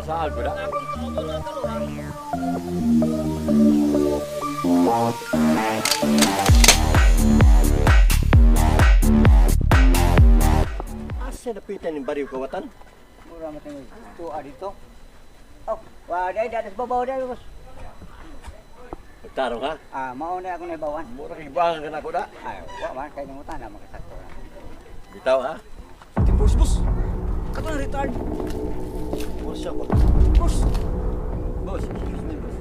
Saan ko na? Asa napitan ng baryo kawatan? Mura mo tingin. Tuwa dito. Oh, wa dai dai sa babaw dai boss. Nagtarong ha? Ah, mao na ako na bawan. Mura kay buangan ka na ako na. Ay, wa man kay nangutan na makasakto na. Bitaw ha? Boss, boss. Kato na retard. Boss ako. Boss. Boss, excuse me boss.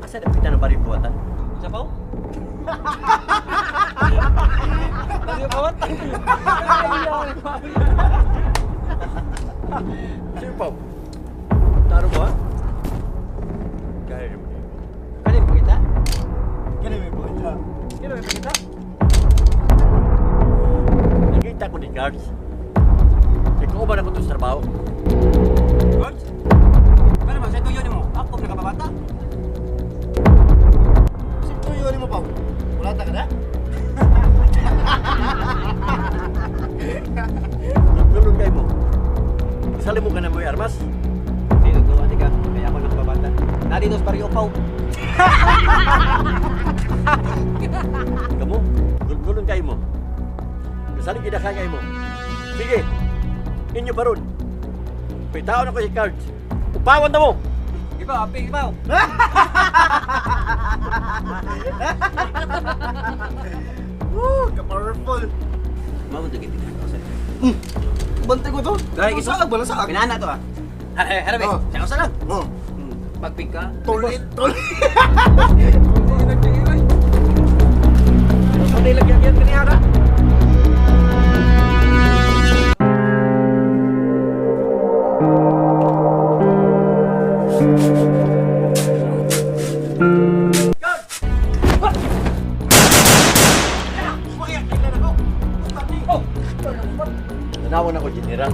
Asa napitan ng baryo kawatan? Sa pao? Baryo kawatan. Sino pa? Tarong mo ha? Kaya mo. Kani mo kita? Kaya mo pakita. Kani mo kita? Nakita ko ni guards. Ikaw ba na ko ito sa trabaho? Guards? Ano ba sa tuyo nimo? Ako nakababata. Tuyo ni mo pa. Wala ta ka na? Nagulong kayo mo. Sali mo ka na mo yung armas? Sino to ate ka? Kaya ako nakababata. Nandito sa baryo pao. Kamu, gulgulong kayo mo. Kasali kita ka kayo mo. Sige, inyo baron. Pitaon ako si cards. Upawan na mo! Iba, api, iba. Woo, ka-powerful. Mao to gid. Bantay ko to. Dahil isa- Saag, wala saag. Pinana to ah. Hare, hare, Oh. siya usa lang. Oh, Pagpig ka. tulit, tulit. Ano yung lagyan yan kaniya ka? Tanawan ako, General.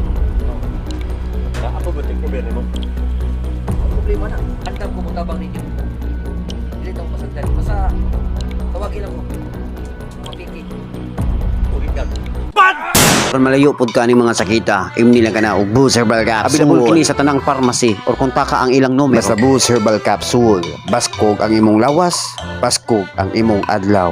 Na ako ba take over mo? Ang problema na. Andam ko mutabang ninyo. Dili tong pasagdan. Basta tawagin lang ko. Mapiki. Okay, guard. Aron malayo pod ka ning mga sakita, imni lang ka na og Boost Herbal Capsule. Available kini sa tanang pharmacy or kontaka ang ilang numero. Basta Boost Herbal Capsule. Baskog ang imong lawas, baskog ang imong adlaw.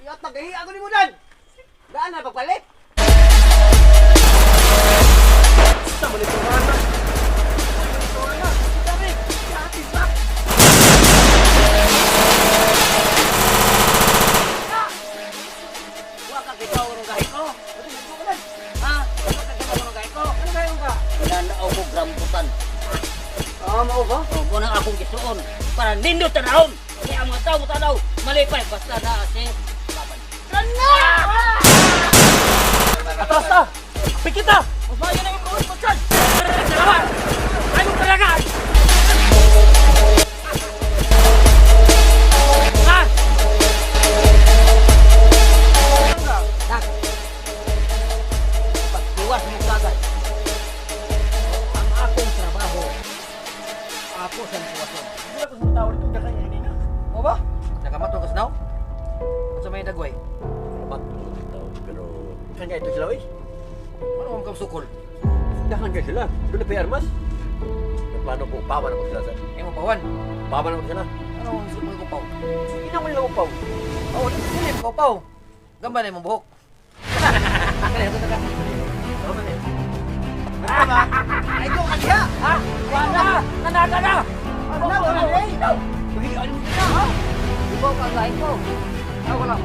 Iyot nagahi ako ni Mudan. Daan na pagpalit. Wa ka kitaw rong gahi ko. Ha? Wa ka kitaw rong gahi ko. Ano gahi ko ka? Nanaaw ko grambutan. Ah, mao ba? O, mo nang akong gisuon para nindot tanahon. Kaya ang mga tao tanaw, malipay basta na si Baban. Atras ta. Pikit ta. Mas maayo na imong ko charge. Salamat. Ay mo talaga. Ha? Nak. Pagtiwas mo kagad. Ang akong trabaho, ako sa sitwasyon. Hindi ako sa tao dito, kaya kanina. Mo ba? Nakamatong kas now? Unsa may dagway? Matulog tao, pero kanya ito sila, oy. Ano mo sukol? Dahan kayo sila. Doon na pa yung armas. Nagplano ko, upawan ako sila, sir. Imo pawan. Upawan ako sila. Ano ang sukol ko paw? Hindi na ko nila upaw. Oh, dili ko paw. Gamba na imong buhok. Kani ato ta ka. Ay ko kaniya. Ha? Wala! Nanada na! Ano na wala eh. Uy, ano mo na, ha? Ibaw ka gahi ko. Ako lang.